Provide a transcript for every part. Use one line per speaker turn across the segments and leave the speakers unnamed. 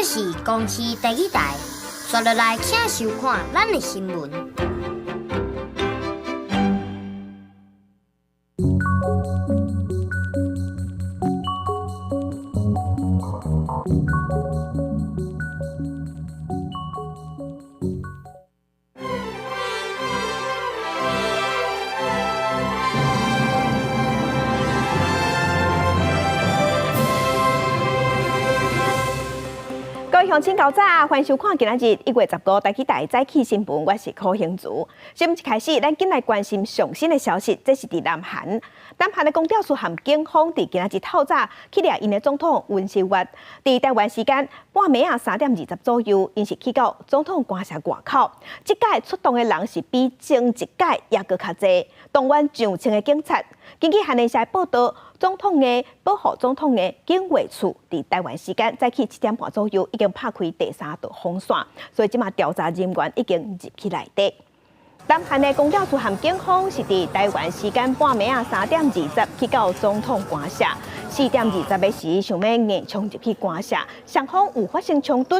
這是公視第一台，刷落來請收看咱的新聞。
各位鄉親較早，歡迎收看今仔日1月15台語台早起新聞，我是柯興如。新聞一開始，咱緊來關心上新的消息，這是佇南韓。南韓的公調處和警方佇今仔日透早去掠𪜶的總統尹錫悅，佇台灣時間半暝仔3點20左右，𪜶是去到總統官舍外口。這擺出動的人是比前一擺猶閣較濟，動員上千个警察。根據韓聯社報道，總統的保護總統的警衛處佇台灣時間早起7點半左右已經拍開第三道防線，所以這馬調查人員已經入去內底。南韓的公調處和警方是佇台灣時間半暝仔3點20去到總統官舍，4點20的時想欲硬衝入去官舍，雙方有發生衝突。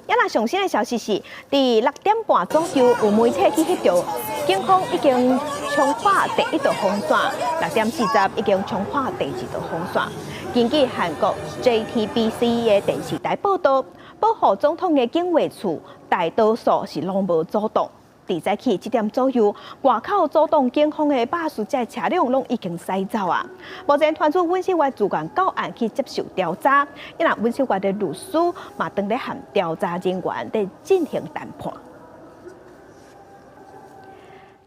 啊，若上新的消息是，佇6點半左右有媒體去翕著，警方已經衝破第一道防線，6點40已經衝破第二道防線。根據韓國 JTBC 的電視台報道，保護總統的警衛處大多數是攏無阻擋。佇早起7點左右，外口阻擋警方的巴士載車輛攏已經駛走啊。目前傳出尹錫悅自願到案去接受調查，因為尹錫悅的律師嘛當咧和調查人員佇進行談判。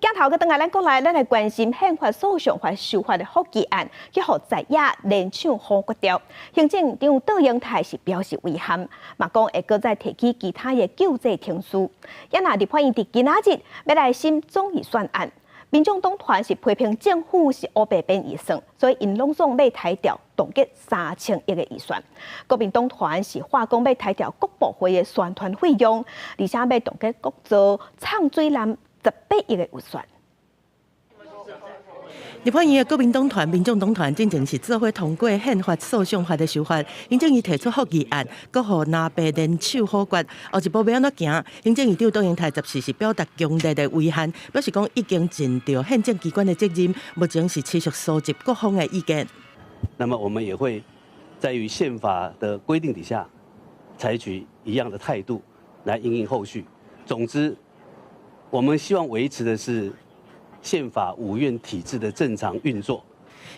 鏡頭閣轉來咱國內，咱來關心憲法訴訟法修法的覆議案，去予在野連手否決掉。行政長卓榮泰是表示遺憾，嘛講會閣再提起其他的救濟程序。也若立法院佇今仔日欲來審總預算案，民眾黨團是批評政府是烏白編預算，所以𪜶攏總欲刣掉凍結3000億的預算。國民黨團是喊講欲刣掉各部會的宣傳費用，而且欲凍結國造藏水艦18億的預算。
立法院的國民黨團、民眾黨團進前是做伙通過憲法訴訟法的修法，行政院提出覆議案，閣予藍白聯手否決。後一步欲按怎行？行政院長卓榮泰14是表達強烈的遺憾，表示講已經盡著憲政機關的責任，目前是持續收集各方的意見。
那麼我們也會在於憲法的規定底下，採取一樣的態度來因應後續。總之，我們希望維持的是憲法五院體制的正常運作。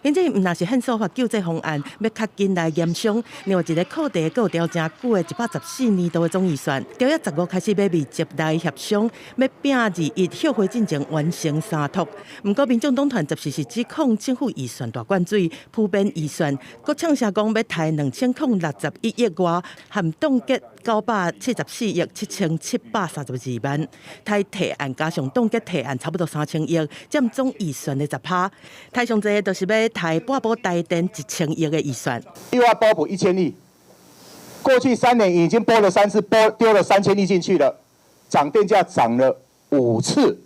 行政院毋但是憲訴法救濟方案，欲較緊來研商。另外一個課題閣有調誠久的114年度的總預算，朝野15開始欲密集來協商，欲拼21休會進前完成三讀。毋過民眾黨團14是指控政府預算大灌水、鋪編預算，閣嗆聲講欲刣2061億外，含凍結974億7732萬，刣提案加上凍結提案差不多3000億，佔總預算的10%。刣上濟就是欲刣半保台電1000億的預算，
又要撥補1000億。過去3年已經撥了三次，撥丟了3000億進去了，漲電價漲了5次，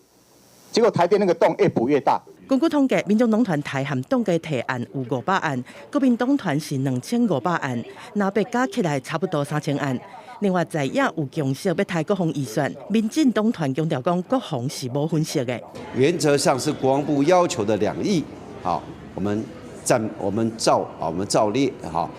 結果台電那個洞越補越大。
根據統計，民眾黨團提和凍結提案有500案，國民黨團是2500案，藍白加起來差不多3000案。另外，在野有共識欲刣國防預算，民進黨團強調講國防是無粉色的。
原則上是國防部要求的2億，好，我們暫我們照啊，我們照列哈。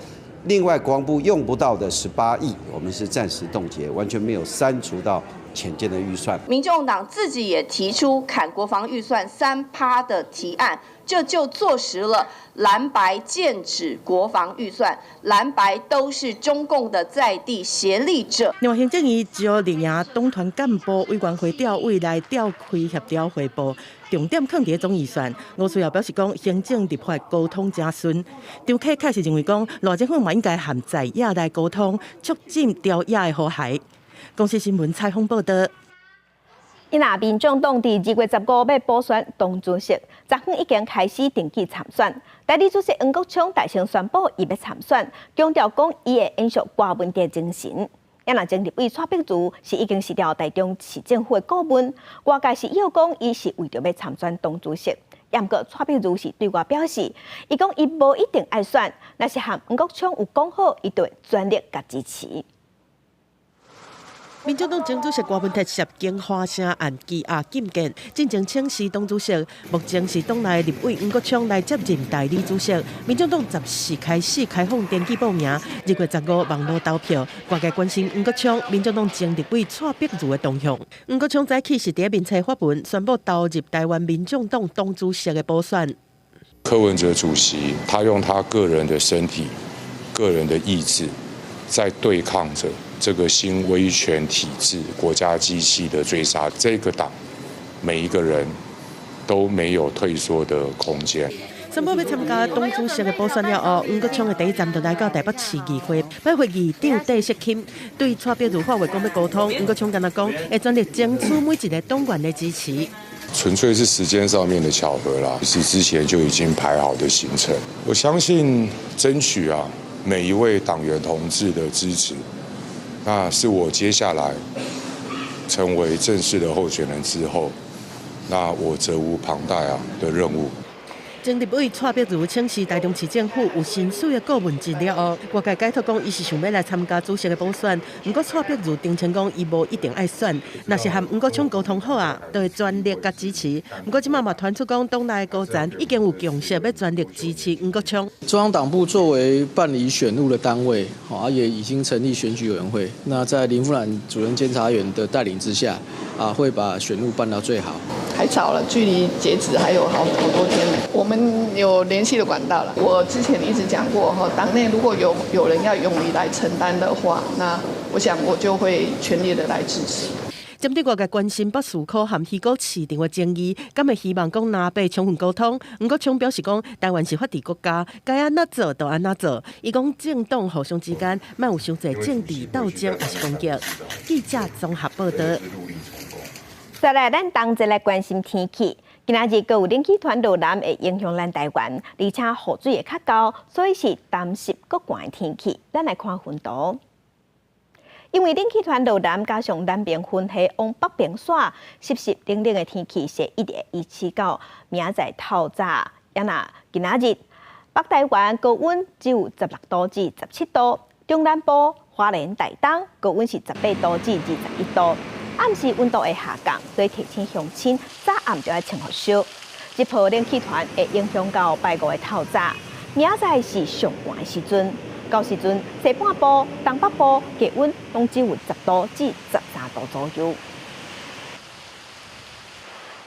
另外，國防部用不到的18億，我們是暫時凍結，完全沒有刪除到潛建的預算。
民眾黨自己也提出砍國防預算3%的提案，這就坐實了藍白劍指國防預算，藍白都是中共的在地協力者。
另外，行政院招綠營黨團幹部委員會調委來召開協調會報，重點囥佇總預算。吳思瑤表示講，行政立法溝通誠順。張啟楷是認為講，賴政府嘛應該和在野來溝通，促進朝野的和諧。公視新聞採訪報道。
伊若民眾黨佇2月15欲補選黨主席，昨昏已經開始登記參選。代理主席黃國昌大聲宣布，伊欲參選，強調講伊會延續郭文的精神。也若前立委蔡壁如是已經辭掉台中市政府的顧問，外界是臆講伊是為著欲參選黨主席。毋過蔡壁如是對外表示，伊講伊無一定愛選，若是和黃國昌有講好，伊就會全力共支持。
民眾黨前主席郭文鐵涉嫌華城案羈押禁見，進前請辭黨主席，目前是黨內立委黃國昌來接任代理主席。民眾黨14開始開放登記報名，2月15網路投票。外界關心黃國昌，民眾黨前立委蔡碧如的動向。黃國昌早起是佇面冊發文宣布投入台灣民眾黨黨主席的補選。
柯文哲主席，他用他個人的身體、個人的意志，在對抗着這個新威權體制、國家機器的追殺。這個黨每一個人都沒有退縮的空間。
宣布欲參加黨主席的補選了後，黃國昌的第一站就來到台北市議會，拜會議長戴錫欽，對蔡碧如發話講欲溝通，黃國昌敢若講會全力爭取每一個黨員的支持。
純粹是時間上面的巧合啦，是之前就已經排好的行程。我相信爭取啊每一位黨員同志的支持，那是我接下來成為正式的候選人之後，那我責無旁貸啊的任務。
前立委蔡碧如請辭台中市政府有薪水的顧問職了後，外界解讀講伊是想欲來參加主席的補選。毋過蔡碧如澄清講，伊無一定愛選，若是和黃國昌溝通好啊，就會全力共支持。毋過這馬嘛傳出講，黨內高層已經有共識，欲全力支持黃國昌。
中央黨部作為辦理選務的單位，啊，也已經成立選舉委員會。那在林富南主任監察員的帶領之下，啊，會把選務辦到最好。
還早了，距離截止還有好好多天呢。我們有聯繫的管道了。我之前一直講過，哈，黨內如果有人要勇於來承擔的話，那我想我就會全力的來支持。
針對外界關心北士科和魚沽市場的爭議，敢會希望講藍白充分溝通？黃國昌表示講，台灣是法治國家，該按怎做就按怎做。伊講政黨互相之間，莫有傷濟政治鬥爭抑是攻擊。記者綜合報道。
再來，咱同齊來關心天氣。今仔日閣有冷氣團落南會影響咱台灣，而且雨水會較厚，所以是乾濕閣寒的天氣。咱來看雲圖，因為冷氣團落南加上南邊雲系往北邊徙，濕濕冷冷的天氣是一直維持到明仔載透早。啊若今仔日北台灣高溫只有16度至17度，中南部、花蓮、台東高溫是18度至21度。暗時溫度會下降，所以提醒鄉親早暗就愛穿予少。這波冷氣團會影響到拜五的透早，明仔載是上寒的時陣。到時陣西半部、東北部低溫攏只有10度至13度左右。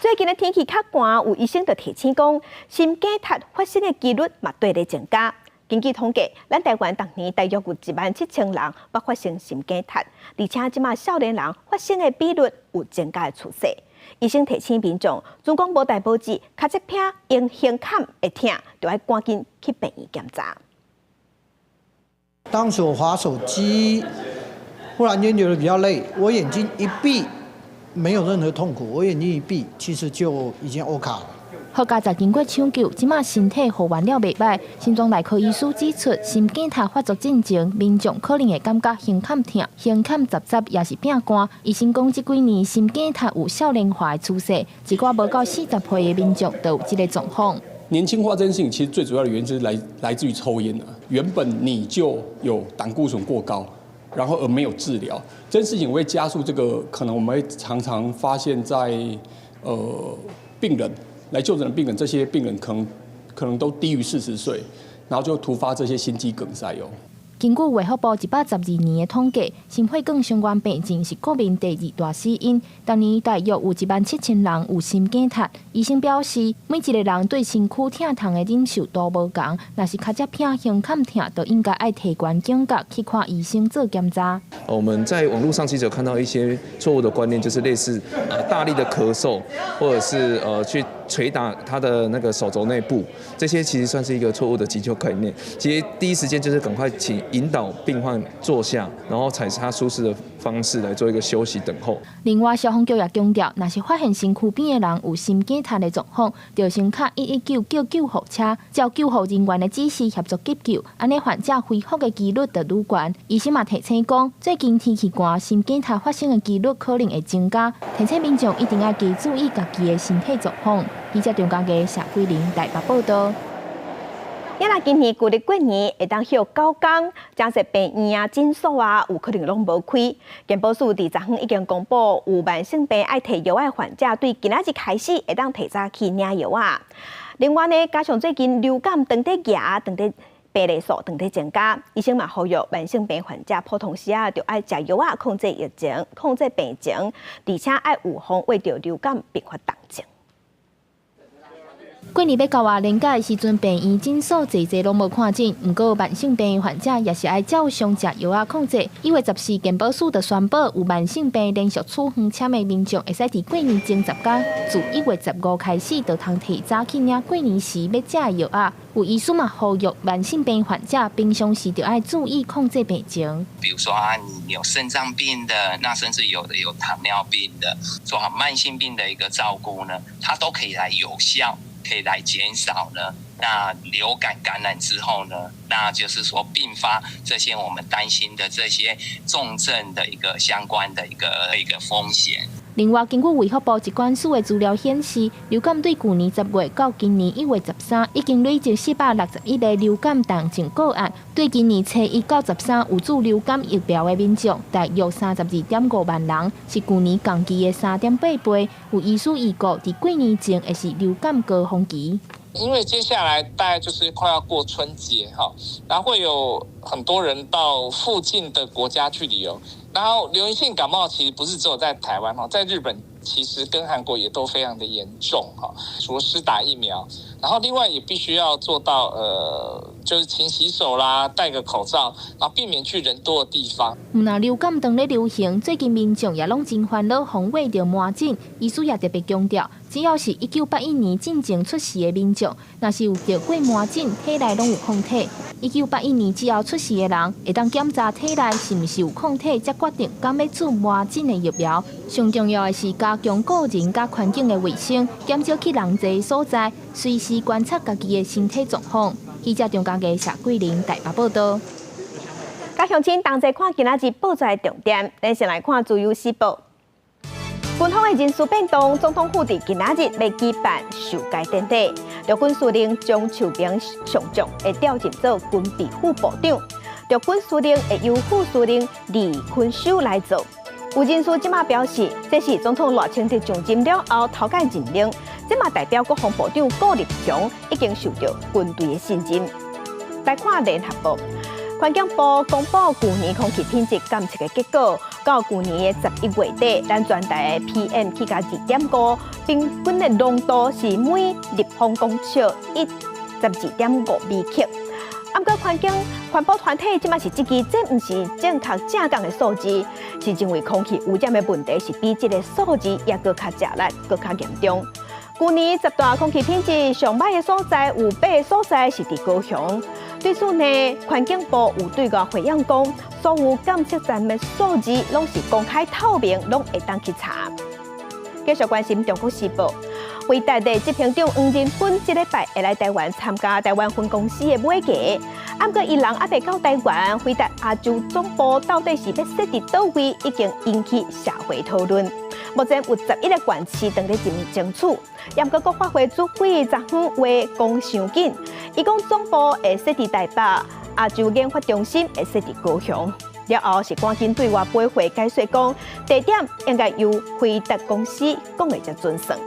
最近的天氣較寒，有醫生就提醒講，心梗塞發生的幾率嘛綴咧增加。根據統計，咱台灣逐年大約有1萬7千人捌發生心梗塞，而且這馬少年人發生的比率有增加的趨勢。醫生提醒民眾，如果無代無誌，跤脊骿用胸坎會疼，就愛趕緊去病院檢查。
當時我滑手機，忽然間覺得比較累，我眼睛一閉，沒有任何痛苦，我眼睛一閉，其實就已經 O 卡了。
好佳哉經過搶救，這馬身體復原了袂䆀。心臟內科醫師指出，心梗塞發作進前，民眾可能會感覺胸坎疼、胸坎雜雜，抑是變寒。醫生講，這幾年心梗塞有少年化的趨勢，一寡無夠40歲的民眾都有這個狀況。
年輕化這件事情，其實最主要的原因是來自於抽菸啊。原本你就有膽固醇過高，然後而沒有治療，這件事情會加速這個可能，我們會常常發現在病人來就診的病人，這些病人可能都低於40歲，然後就突發這些心肌梗塞喲。
根據衛福部112年的統計，心血管相關病症是國民第二大死因。逐年大約有1萬7千人有心梗塞。醫生表示，每一個人對身軀疼痛的忍受度無仝，若是跤脊骿、胸坎疼，就應該愛提懸警覺去看醫生做檢查。
我們在網路上其實有看到一些錯誤的觀念，就是類似大力的咳嗽，或者是去捶打他的那個手肘內部，這些其實算是一個錯誤的急救概念。其實第一時間就是趕快請引導病患坐下，然後採他舒適的方式來做一個休息等候。
另外，消防局也強調，若是發現身軀邊的人有心梗塞的狀況，就先敲119叫救護車，照救護人員的指示協助急救，按呢患者恢復的幾率就愈懸。醫生嘛提醒講，最近天氣寒，心梗塞發生的幾率可能會增加，提醒民眾一定愛加注意家己的身體狀況。記者張家傑、謝桂玲台北報道。
啊若今年舊曆過年會當歇9工，誠濟病院啊、診所啊，有可能攏無開。健保署佇昨昏已經公布，有慢性病愛提藥的患者，對今仔日開始會當提早去領藥仔。另外呢，加上最近流感當咧行，當咧病例數當咧增加，醫生嘛呼籲慢性病患者普通時啊，著愛食藥仔控制疫情、控制病情，而且愛預防秽著流感併發重症。
過年欲到啊，年假的時陣，病院診所濟濟攏無看診。毋過慢性病患者也是愛照常食藥仔控制。1月14，健保署就宣布，有慢性病連續處方簽的民眾，會使佇過年前10工，自1月15開始，就通提早去領過年時欲食的藥仔。有醫師嘛呼籲慢性病患者平常時就愛注意控制病情。
比如說啊，你有腎臟病的，那甚至有的有糖尿病的，做好慢性病的一個照顧呢，它都可以來有效。可以來減少呢，那流感感染之後呢，那就是說併發這些我們擔心的這些重症的一個相關的一個風險。
另外，根據衛福部疾管署的資料顯示，流感對舊年10月到今年1月13，已經累積461個流感重症個案。對今年初一到13有注流感疫苗的民眾，大約32.5萬人，是舊年同期的3.8倍。有醫師預告，佇過年前會是流感高峰期。
因為接下來大概就是快要過春節哈，然後會有很多人到附近的國家去旅遊。然後流行性感冒其實不是只有在台灣哈，在日本其實跟韓國也都非常的嚴重哈。除了施打疫苗，然後另外也必須要做到就是勤洗手啦，戴個口罩，然後避免去人多的地方。
毋但流感當咧流行，最近民眾也攏真煩惱，防衛著麻疹。醫師也特別強調，只要是1981年進前出世的民眾，若是有得過麻疹，體內攏有抗體。1981年之後出世的人，會當檢查體內是毋是有抗體，才決定敢欲注麻疹的疫苗。上重要的是加強個人佮環境的衛生，減少去人濟所在，隨時觀察家己的身體狀況。記者張家傑、謝桂玲台北報道。
佮鄉親同齊看今仔日報紙的重點，咱先來看《自由時報》。軍方的人事變動，總統府佇今仔日欲舉辦受階典禮，陸軍司令張樹明上將會調任做軍備副部長，陸軍司令會由副司令李坤修來做。有人士這馬表示，這是總統賴清德上任了後頭擺任命，這嘛代表國防部長顧立雄已經受到軍隊的信任。來看聯合報。環境部公布舊年空氣品質監測的結果，到舊年的11月底，咱全台的 PM 去到2.5，平均的濃度是每立方公尺12.5微克。毋過環境環保團體這馬是質疑，這毋是正確正講的數字，是認為空氣污染的問題是比這个數字猶閣較食力、閣較嚴重。舊年十大空氣品質上䆀的所在，有八个所在是佇高雄。對此呢，環境部有對外回應講，所有監測站的數字攏是公開透明，攏會當去查。繼續關心中國時報，輝達的執行長黃仁勳這禮拜會來台灣參加台灣分公司的買價。毋過伊人猶未到台灣，輝達亞洲總部到底是欲設佇佗位，已經引起社會討論。目前有11個縣市正咧爭取，毋過國發會主委昨昏話講傷緊，伊講總部會設佇台北，亞洲研發中心會設佇高雄。了後是趕緊對外回會解說講，地點應該由輝達公司講的才準算。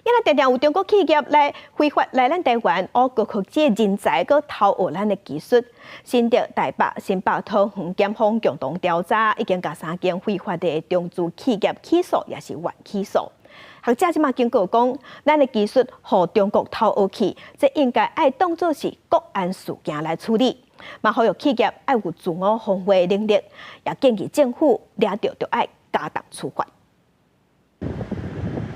因為常常有中國企業來非法來咱台灣學高科技人才，閣偷學咱的技術。新竹、台北、新北桃園檢方共同調查，已經共三間非法的中資企業起訴，抑是緩起訴。學者這馬警告講，咱的技術予中國偷學去，這應該愛當做是國安事件來處理。嘛，呼籲企業愛有自我防衛能力，也建議政府掠著就愛加重處罰。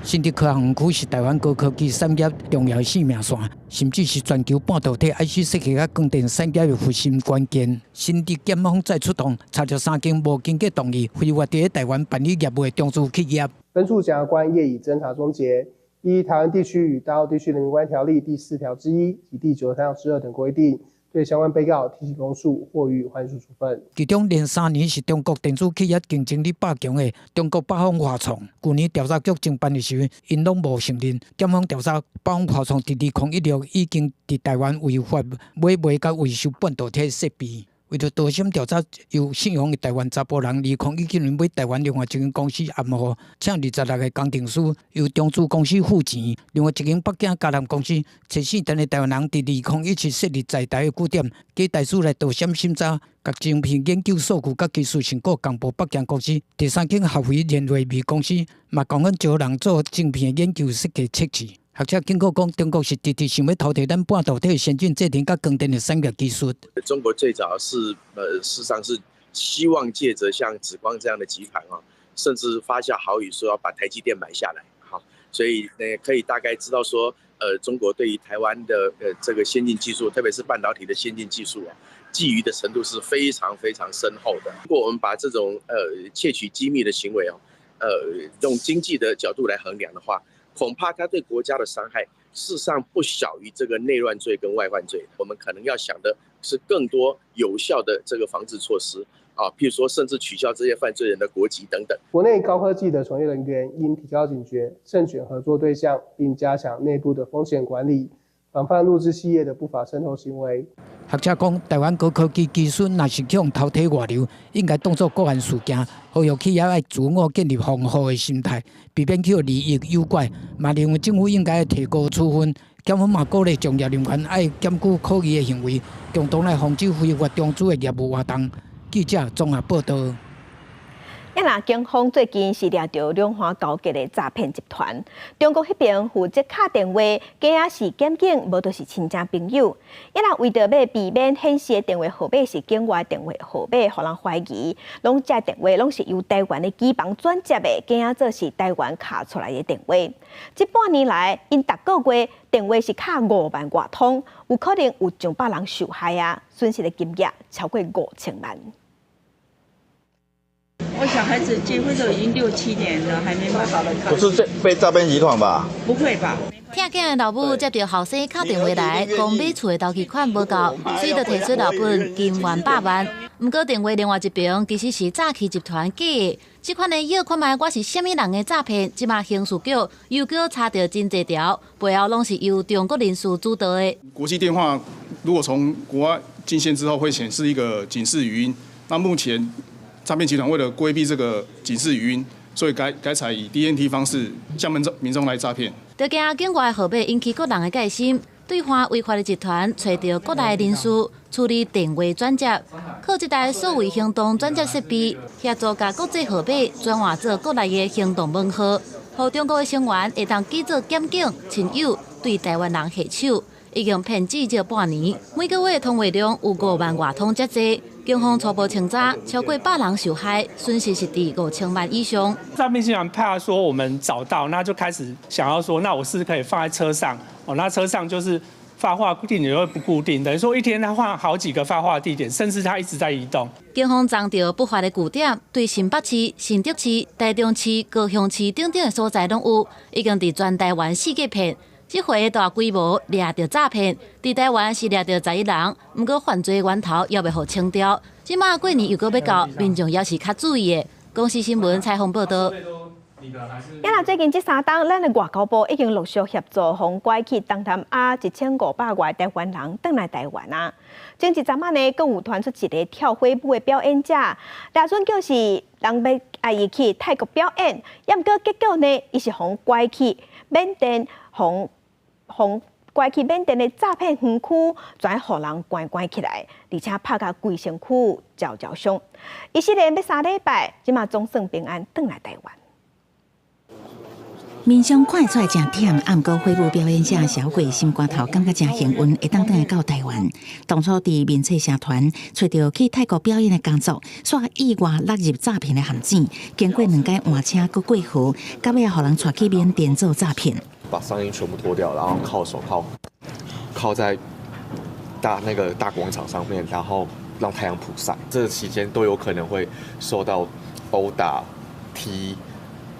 新竹科學園區是台灣高科技產業重要的生命線，甚至是全球半導體 IC 設計佮光電產業的核心關鍵。新竹檢方再出動，查著三間無經過同意、非法佇台灣辦理業務的中資企業。
本處檢察官業已偵查終結，依《台灣地區與大陸地區人民關係條例》第4條之一及第93條之二等規定，對相關被告提起公訴，獲予緩訴處分。
其中連3年是中國電子企業競爭力100強的中國北方華創，舊年調查局偵辦的時，𪜶攏無承認。檢方調查北方華創佇2016已經佇台灣違法買賣佮維修半導體設備。為著逃審調查，由姓王的台灣查埔人，2017年買台灣另外一間公司暗號，請26個工程師由中資公司付錢。另外一間北京嘉南公司，揣姓陳的台灣人，佇2017設立在台的據點，假台資來盜審審查，共晶片研究數據佮技術成果共報北京公司。第三間合肥聯瑞微公司嘛，共款招人做晶片研究設計測試。學者警告講，中國是直直想欲偷提咱半導體先進製程佮光電的產業技術。
中國最早是，事實上是希望借著像紫光這樣的集團啊，甚至發下豪語說要把台積電買下來，好，所以呢可以大概知道說，中國對於台灣的這個先進技術，特別是半導體的先進技術啊，覬覦的程度是非常非常深厚的。如果我們把這種竊取機密的行為哦，用經濟的角度來衡量的話，恐怕他對國家的傷害，事實上不小於這個內亂罪跟外患罪。我們可能要想的是更多有效的這個防治措施啊，譬如說甚至取消這些犯罪人的國籍等等。
國內高科技的從業人員應提高警覺，慎選合作對象，並加強內部的風險管理，防範陸資企業的不法滲透行為。
學者講，台灣高科技技術若是去予偷提外流，應該當作國安事件，呼籲企業愛自我建立防護的心態，避免去予利益誘拐。嘛認為政府應該提高處分，檢方嘛鼓勵從業人員愛檢舉可疑的行為，共同來防止非法中資的業務活動。記者綜合報導。
啊若警方最近是掠著兩岸勾結的詐騙集團，中國彼邊負責敲電話，假是檢警，無就是親戚朋友。啊若為著欲避免顯示的電話號碼是境外電話號碼，予人懷疑，攏這電話攏是由台灣的機房轉接的，假做是台灣敲出來的電話。這半年來，𪜶逐個月電話是敲5萬外通，有可能有上百人受害啊，損失的金額超過5000萬。
我小孩子結婚都已經六七年了，還沒買好的
不是這被詐騙集團吧？
不會吧？
疼囝的老母接著後生敲電話來，講買厝的頭期款無夠，所以就提出老本金元100萬。毋過電話另外一邊其實是詐欺集團假的，這款的藥看覓我是啥物人的詐騙，這馬刑事局又閣查著真濟條，背後攏是由中國人士主導的。
國際電話如果從國外進線之後，會顯示一個警示語音。那目前詐騙集團為了規避這個警示語音，所以改採以 DNT 方式向民眾來詐騙。
就驚境外號碼引起國人的戒心，對岸違法的集團揣著國內人士處理電話轉接，靠這台數位行動轉接設備協助共國際號碼轉換做國內的行動門號，予中國的成員會當假做檢警親友對台灣人下手，已經騙至少半年，每個月通話量有5萬外通遮濟。警方初步清查，超過100人受害，損失是佇5000萬以上。
詐騙集團怕說我們找到，那就開始想要說，那我是可以放在車上，哦，那車上就是發話地點會不固定，等於說一天他換好幾個發話地點，甚至他一直在移動。
警方偵著不法的據點，對新北市、新竹市、台中市、高雄市等等的所在攏有，已經佇全台灣四界騙。這回大規模掠著詐騙，佇台灣是掠著11人，毋過犯罪源頭猶未予清掉。這馬過年又閣欲到，民眾也是較注意的。公視新聞採訪報導。
啊若最近這三冬，咱的外交部已經陸續協助予拐去東南亞1500外台灣人轉來台灣啊。前一陣仔呢，閣有傳出一個跳火舞的表演者，掠準叫是人欲帶伊去泰國表演，也毋過結果呢，伊是予拐去緬甸，予拐去緬甸的詐騙園區，全予人關關起來，而且拍甲規身軀焦焦傷。伊雖然欲3禮拜，這馬總算平安轉來台灣。
面相看出來誠忝，毋過火舞表演者小鬼心肝頭感覺誠幸運，會當轉來到台灣。當初佇面冊社團揣著去泰國表演的工作，煞意外落入詐騙的陷阱。經過兩擺換車，閣過河，到尾予人帶去緬甸做詐騙。
把上衣全部脫掉，然後銬手銬，銬在大那個大廣場上面，然後讓太陽曝曬。這個期間都有可能會受到毆打、踢。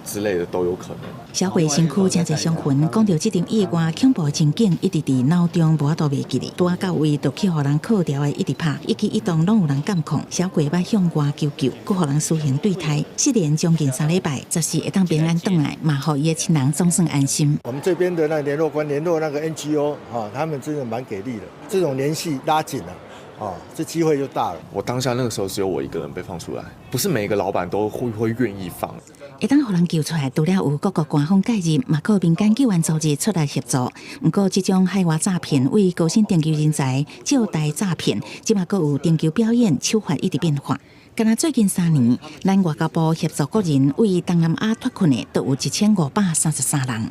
之類的都有可能。
小鬼身軀誠濟傷痕，講著這場意外恐怖情景，一直佇腦中無法度袂記得。拄仔到位就去予人銬牢的，一直拍，一舉一動攏有人監控。小鬼捌向外求救，閣予人私刑對待，失聯將近3禮拜，十四會當平安轉來，嘛予伊的親人總算安心。
我們這邊的那聯絡官聯絡那個 NGO，哈，他們真的蠻給力的，這種聯繫拉緊了。哦，這機會就大了。
我當下那個時候只有我一個人被放出來，不是每一個老闆都會願意放。
會當予人救出來，除了有各國官方介入，嘛靠民間救援組織出來協助。毋過，這種海外詐騙為高薪尋求人才、借貸詐騙，這馬閣有尋求表演手法一直變化。干焦最近3年，咱外交部協助國人為東南亞脫困的，都有1533人。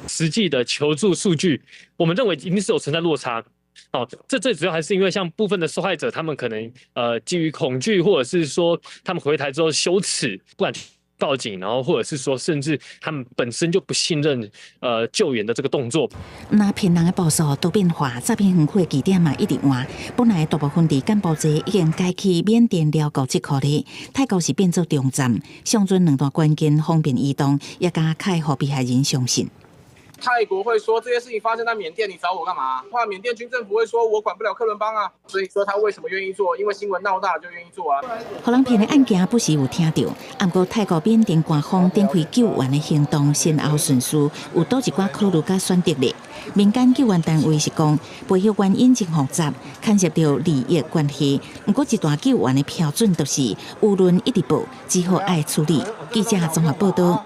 實際的求助數據，我們認為一定是有存在落差。哦，這最主要還是因為像部分的受害者，他們可能基於恐懼，或者是說他們回台之後羞恥，不敢報警，然後或者是說甚至他們本身就不信任救援的這個動作。
那騙人的步數都變化，詐騙園區的地點嘛一直換。本來大部分佇柬埔寨已經改去緬甸、寮國這塊咧，泰國是變做中站，上陣兩大關鍵方便移動，也較會予被害人相信。
泰國會說這些事情發生在緬甸，你找我幹嘛？話緬甸軍政府會說，我管不了克倫邦啊。所以說他為什麼願意做？因為新聞鬧大就願意做啊。
予人騙的案件不時有聽著，毋過泰國緬甸官方展開救援的行動，先後順序有佗一寡考慮佮選擇咧。民間救援單位是講，背後原因真複雜，牽涉著利益關係。毋過一段救援的標準就是輿論一直報，只好愛處理。記者綜合報道。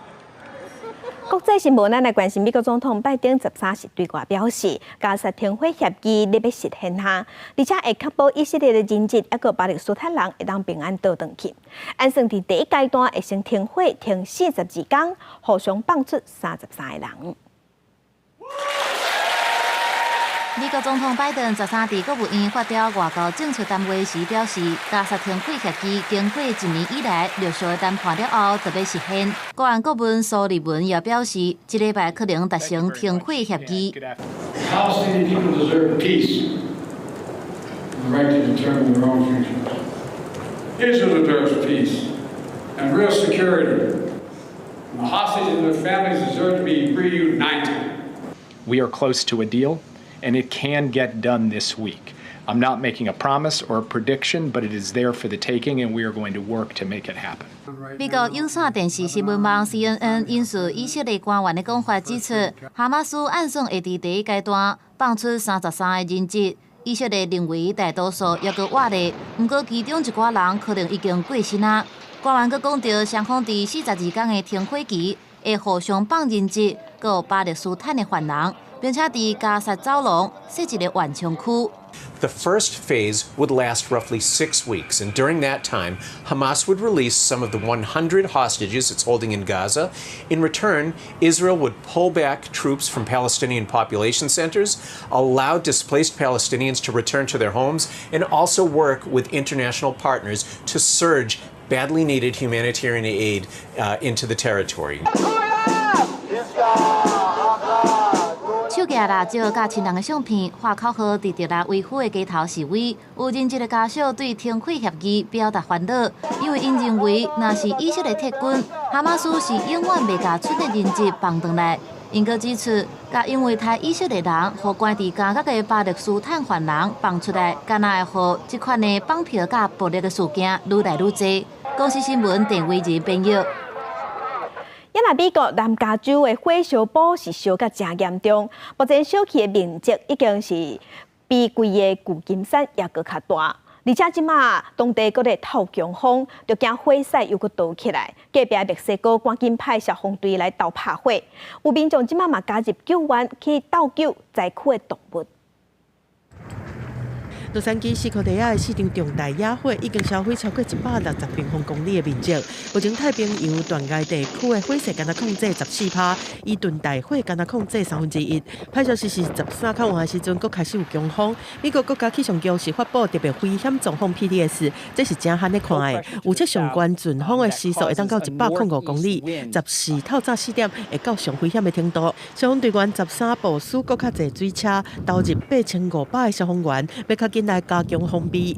國際新聞，咱來關心美國總統拜登十三是對外表示，加薩停火協議咧欲實現下，而且會確保以色列的人質抑閣巴勒斯坦人會當平安倒轉去。按算佇第一階段會先停火停42工，互相放出33個人。
美國總統拜登十三佇國務院發表外交政策談話時表示，加薩停火協議經過一年以來陸續的談判了後，就欲實現。國安顧問蘇利文也表示，這禮拜可能達成停火協議。
Palestinian people deserve peace and the right to determine their own future. Israel deserves peace and real security. And the hostages and their families deserve to be reunited.
We are close to a deal, and it can get done this week. I'm not making a promise or a prediction, but it is there for the taking, and we are going to work to make it happen.
美國有線電視新聞網 CNN 引述以色列官員的講法指出，哈馬斯按算會佇第一階段放出33個人質。以色列認為大多數猶閣活咧，毋過其中一寡人可能已經過身啊。官員閣講著，雙方佇42工的停火期會互相放人質，閣有巴勒斯坦的犯人，並且佇加薩走廊設一個緩衝區。
The first phase would last roughly 6 weeks, and during that time, Hamas would release some of the 100 hostages it's holding in Gaza. In return, Israel would pull back troops from Palestinian population centers, allow displaced Palestinians to return to their homes, and also work with international partners to surge badly needed humanitarian aid into the territory.
手舉蠟燭佮親人的相片，畫口號佇特拉維夫的街頭示威。有人質的家屬對停火協議表達煩惱，因為𪜶認為，若是以色列撤軍，哈馬斯是永遠袂共賰的人質放轉來。𪜶閣指出，共因為刣以色列人，予關佇監獄的巴勒斯坦犯人放出來，敢若會予這款的綁票佮暴力的事件愈來愈濟。公視新聞鄭偉仁編譯。
也若美國南加州的火燒埔是燒甲誠嚴重，目前燒去的面積已經是比規个舊金山猶閣較大。而且這馬當地閣咧透強風，就驚火勢又閣燒起來。隔壁墨西哥趕緊派消防隊來鬥拍火，有民眾這馬嘛加入救援去鬥救災區的動物。
洛杉磯西科地亞的四場重大野火已經燒毀超過160平方公里的面積。目前太平洋斷崖地區的火勢干焦控制14趴，伊頓大火干焦控制1/3。歹消息是十三較晚的時陣，閣開始有強風。美國國家氣象局是發布特別危險狀況 PDS，這是誠罕咧看的。預測上懸陣風的時速會當到105公里，14透早4點會到上危險的程度。消防隊員十三部署閣較濟水車，投入8500個消防員，欲較緊來加強防備。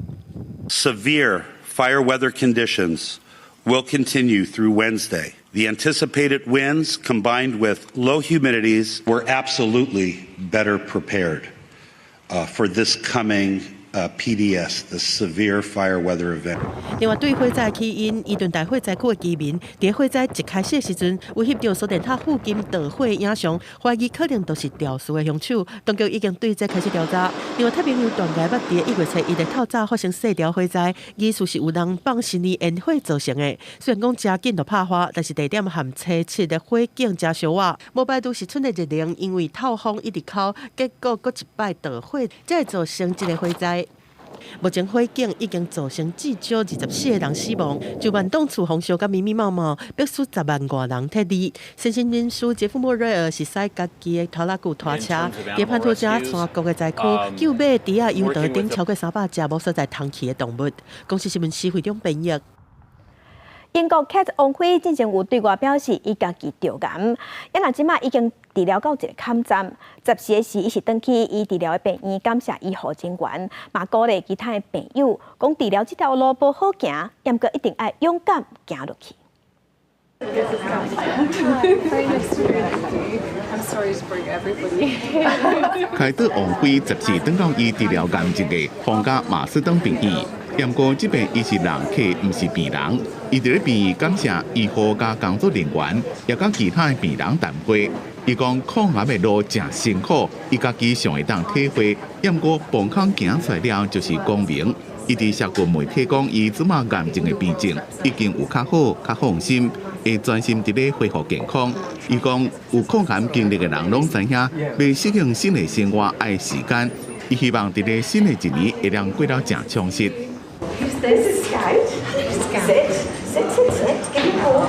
Severe fire weather conditions will continue through Wednesday.
The anticipated winds combined with low humidities, we're absolutely better prepared for this coming PDS, the severe fire weather event.
另外，對火災起因，伊頓大火災區的居民，佇火災一開始的時陣，有翕著手電塔附近著火影像，懷疑可能就是肇事的兇手。當局已經對這開始調查。另外，太平洋斷崖捌佇1月初一日透早發生細條火災，疑似是有人放新年煙火造成的。雖然講誠緊就拍火，但是地點和初七的火警誠相倚，無排除是賰的熱能因為透風一直烤，結果閣一擺著火，才會造成這个火災。目前火警已經造成至少24個人死亡，就萬棟厝予燒甲密密麻麻，逼使10萬外人撤離。善心人士傑夫莫瑞爾是駛家己的拖拉機拖車，佇潘托加山谷的災區救馬、豬仔、羊駝等超過300隻無所在通去的動物。公視新聞施惠中編譯。
英國凱特王妃進前有對外表示，伊家己著癌，伊若這馬已經治療到一個坎站。14時，伊是轉去伊治療的病院，感謝醫護人員，嘛鼓勵其他的病友，講治療這條路無好行，毋過一定愛勇敢行落去。
I'm sorry to bring everybody.
凱特王妃14轉到伊治療癌症的皇家馬斯登病院，毋過這擺伊是人客，毋是病人。伊佇咧病院感謝醫護佮工作人員，也佮其他的病人談話。伊講抗癌的路誠辛苦，伊家己上會當體會。毋過磅空行出來了就是光明。伊佇社群媒體講，伊這馬癌症的病症已經有較好、較放心，會專心佇咧恢復健康。伊講有抗癌經歷的人攏知影，欲適應新的生活愛時間。伊希望佇咧新的一年會當過了誠充實。
This is Scout. Sit, sit, sit, sit. Give your paw.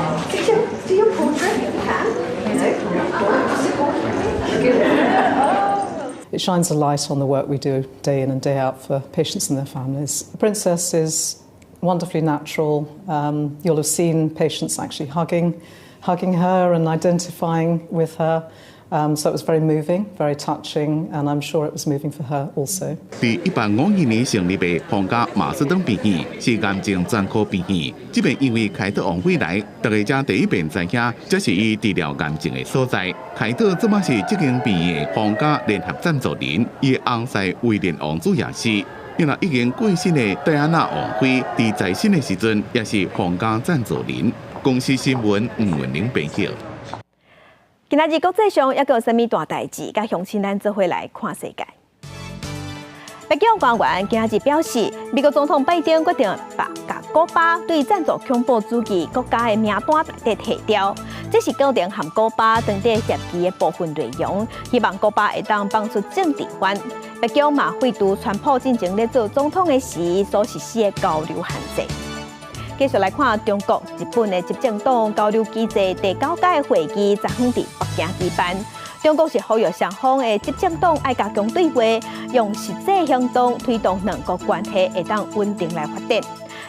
Do your paw trick if you can. No.
It shines a light on the work we do day in and day out for patients and their families. The princess is wonderfully natural. You'll have seen patients actually hugging her and identifying with her. So it was very moving, very touching, and I'm sure it was moving for her also.
佇152年成立的皇家馬斯登病院是癌症專科病院，這擺因為凱特王妃來，大家才第一遍知影，這是伊治療癌症的所在。凱特這馬是這間病院的皇家聯合贊助人，伊的翁婿威廉王子也是。另外已經過身的戴安娜王妃，佇在生的時陣也是皇家贊助人。公視新聞吳文玲編譯。
今仔日國際上猶閣有啥物大代誌？佮鄉親咱做伙來看世界。白宮官員今仔日表示，美國總統拜登決定把共古巴對贊助恐怖主義國家的名單內底提掉，這是可能和古巴當地協議的部分內容，希望古巴會當放出政治犯。白宮嘛廢除川普進前咧做總統的時所實施的勾留限制。繼續來看中國、日本的執政黨交流機制第九屆會議，昨昏佇北京舉辦。中國是呼籲雙方的執政黨愛加強對話，用實際行動推動兩國關係會當穩定來發展。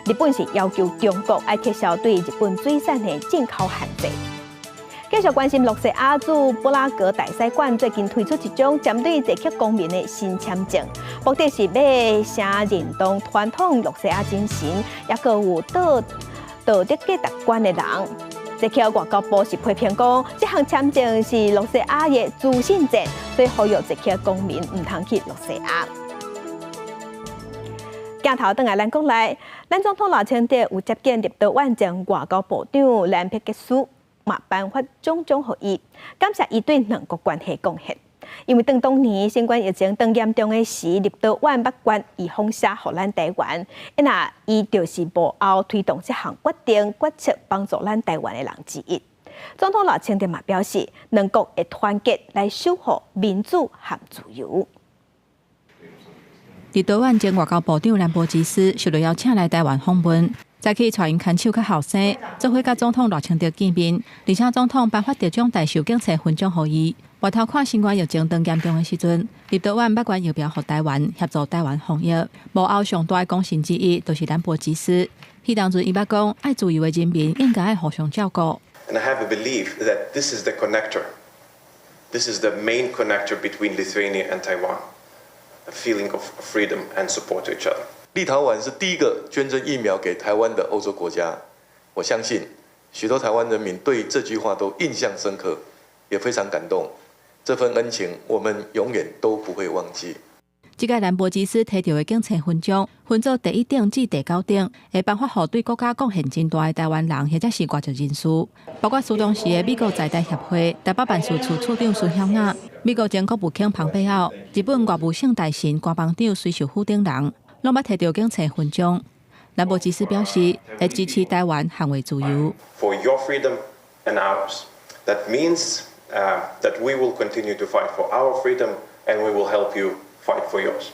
日本是要求中國愛撤銷對日本水產的進口限制。繼續關心露西亞駐布拉格大使館最近推出一種針對捷克公民的新簽證，目的是欲承認同傳統露西亞精神，抑閣有道道德價值觀的人。捷克外交部是批評講，這項簽證是露西亞的資訊戰，所以呼籲捷克公民毋通去露西亞。鏡頭轉來咱國內，咱總統賴清德有接見立陶宛前外交部長蘭帕吉斯，嘛頒發獎章予伊，感謝伊對兩國關係貢獻。因為當年新冠疫情當嚴重的時，立陶宛捌捐預防射予咱台灣，因啊伊就是幕後推動這項決定決策幫助咱台灣的人之一。總統賴清德嘛表示，兩國會團結來守護民主和自由。
立陶宛前外交部長蘭柏吉斯受到邀請來台灣訪問。早起帶𪜶牽手佮後生，做伙佮總統賴清德見面，而且總統頒發特種大綬警察勳章予伊。回頭看新冠疫情當嚴重的時陣，立陶宛捌捐疫苗予台灣，協助台灣防疫。幕後上大的功臣之一，就是蘭柏吉斯。彼當陣伊捌講，愛自由的人民應該愛互相照顧。
And I have a belief that this is the connector. This is the main connector between Lithuania and Taiwan. A feeling of freedom and support to each other.
立陶宛是第一個捐贈疫苗給台灣的歐洲國家，我相信
許多台灣人民對這句話都印象深刻，也非常感動。這份恩情，我們永遠都不會忘記。
這屆蘭博基斯提著的警察勳章，分做第一等至第九等，會頒發予對國家貢獻真大的台灣人或者是外籍人士，包括蘇東時的美國在台協會台北辦事處處長孫曉雅、美國前國務卿龐貝奧、日本外務省大臣官房長隋秀夫等人，攏捌提著警察勳章。蘭博基斯表示，會支持台灣捍衛自由。
For your freedom and ours, that means that we will continue to fight for our freedom and we will help you fight for yours.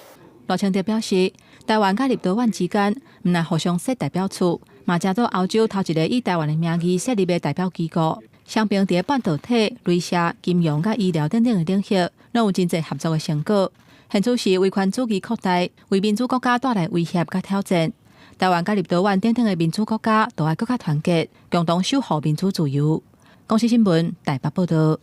賴清德表示，台灣佮立陶宛之間，毋但互相設代表處，嘛成做歐洲頭一个以台灣的名義設立的代表機構。雙邊佇半導體、鐳射、金融佮醫療等等的領域，攏有真濟合作的成果。現此時威權主義擴大，為民主國家帶來威脅佮挑戰。台灣佮立陶宛等等的民主國家，都愛閣較團結，共同守護民主自由。公視新聞台北報道。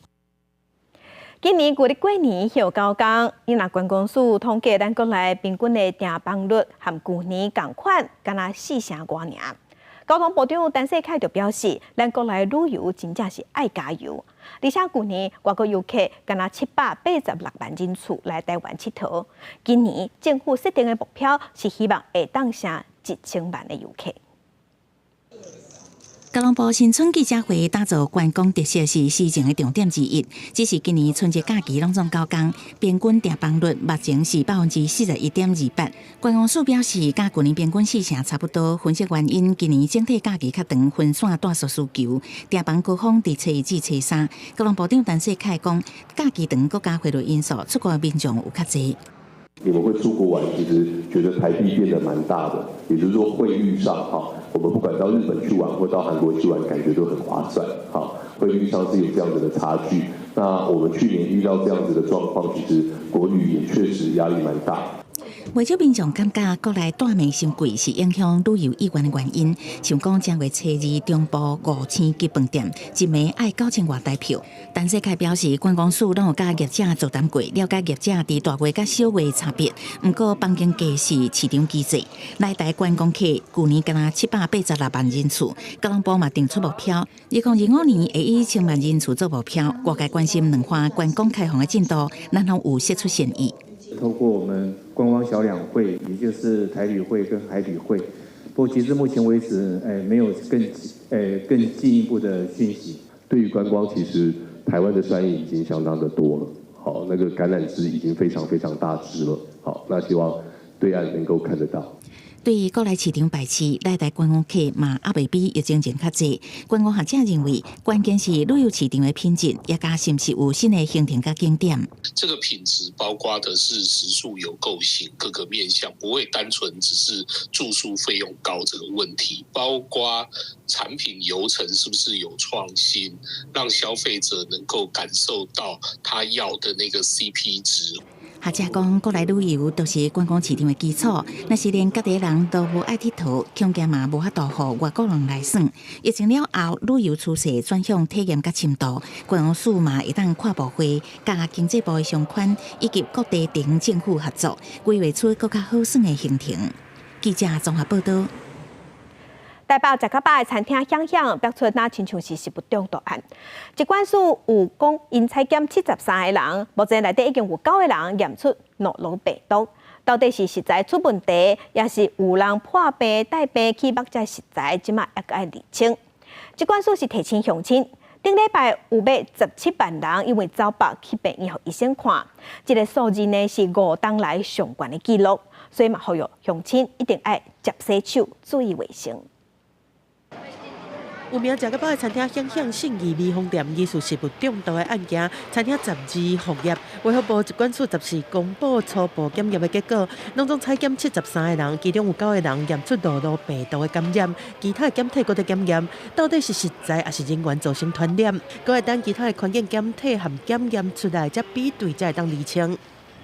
今年舊曆過年歇9工，你若觀光署統計，咱國內平均的訂房率和舊年仝款，敢若四成外爾。交通部長陳世凱就表示，咱國內旅遊真正是愛加油。而且舊年外國遊客敢若786萬人次來台灣𨑨迌，今年政府設定的目標是希望會當成1000萬的遊客。
交通部新春記者會打造觀光特色是施政的重點之一。只是今年春節假期攏總九工，平均訂房率目前是41.28%。觀光署表示，佮舊年平均四成差不多。分析原因，今年整體假期較長，分散帶數需求，訂房高峰佇初一至初三。交通部長陳世凱講，假期長閣加匯率因素，出國民眾有較濟。
你們會出國玩，其實覺得台幣變得蠻大的，也就是說匯率上哈，我們不管到日本去玩或到韓國去玩，感覺都很划算，哈，匯率上是有這樣子的差距。那我們去年遇到這樣子的狀況，其實國旅也確實壓力蠻大。
袂少民眾感覺國內蹛物傷貴是影響旅遊意願的原因。像講正月初二中部五星級飯店，一暝愛9000外台票。陳世凱表示，觀光署攏有佮業者座談過，了解業者佇大月佮小月差別。毋過房間價是市場機制。來台觀光客舊年敢若786萬人次，交通部嘛定出目標，2025年會以1000萬人次做目標。外界關心兩岸觀光開放的進度，南方有釋出善意。
透過我們觀光小兩會，也就是台旅會跟海旅會，不過截至目前為止，沒有更進一步的訊息。
對於觀光，其實台灣的善意已經相當的多了，好，那個橄欖枝已經非常非常大支了，好，那希望對岸能夠看得到。
對於國內市場排斥，來台觀光客嘛猶未比疫情前較濟。觀光學者認為，關鍵是旅遊市場的品質，也佮是毋是有新的行程佮景點。
這個品質包括的是食宿遊購行各個面向，不會單純只是住宿費用高這個問題，包括產品流程是不是有創新，讓消費者能夠感受到他要的那個 CP 值。
學者講，國內旅遊都是觀光市場的基礎。若是連家己人都無愛𨑨迌，恐驚嘛無法度予外國人來耍。疫情了後，旅遊趨勢轉向體驗佮深度，觀光署嘛會當跨部會，佮經濟部的相關以及各地地方政府合作，規劃出閣較好耍的行程。記者綜合報道。
台北食較飽的餐廳響響，爆出若親像是食物中毒案。疾管署有講，𪜶採檢73个人，目前內底已經有九個人驗出諾羅病毒。到底是食材出問題，抑是有人破病帶病去目這食材，這馬猶閣愛釐清。疾管署是提醒鄉親，頂禮拜有欲17萬人因為走腹去病院予醫生看，這个數字呢是5冬來上懸的紀錄，所以嘛呼籲鄉親一定愛捷洗手，注意衛生。
有名食較飽的餐廳響響信義美鳳店疑似食物中毒的案件，餐廳12復業。衛福部疾管署14公布初步檢驗的結果，攏總採檢73个人，其中有九个人驗出諾羅病毒的感染，其他的檢體閣佇檢驗，到底是食材抑是人員造成傳染？閣愛等其他的環境檢體和檢驗出來，才比對才會當釐清。